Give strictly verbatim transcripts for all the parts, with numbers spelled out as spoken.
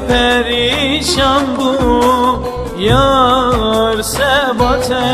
Perîşan bû yar sebate.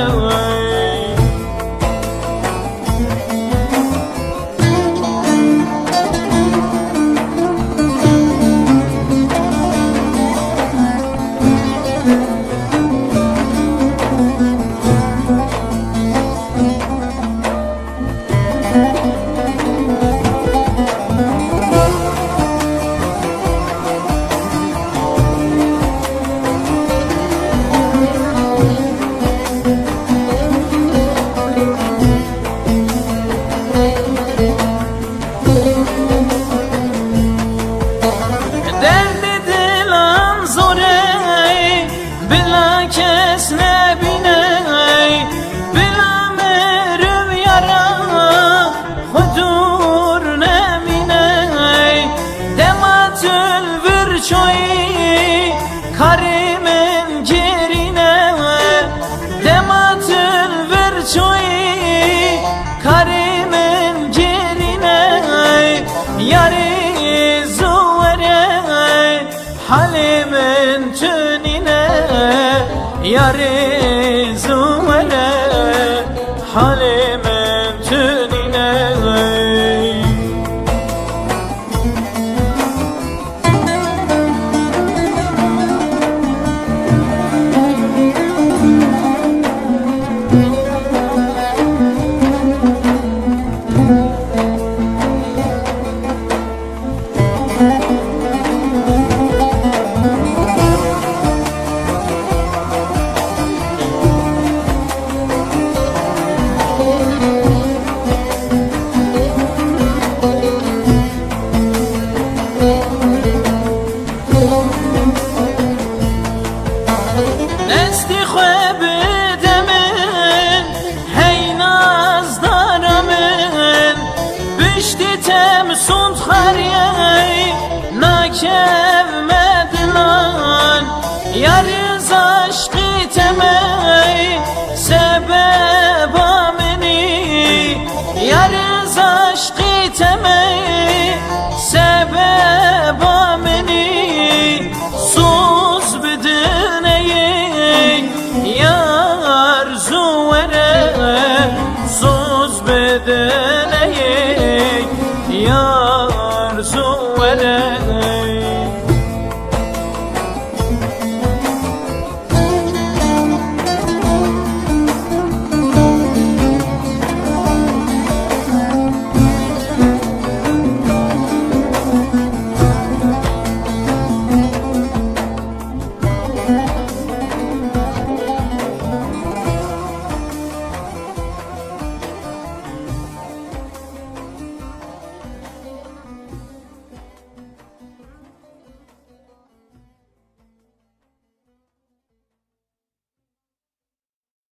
Derdê dilan zor e, bila kes nebîne, bila meriv yara xwe dûr nemîne. Dema tu li vir çûyî, karê min girîne. Dema tu li vir çûyî, karê min girîne. Yarê zû were, halê min tu nîne. Yarê zû were, halê min tu nîne. Destê xwe bide min, hey nazdara min, piştî te min sond xeriyey, nakevme dilan. Yarê zaşqî te me, sebeba min î. Yarê zaşqî te me,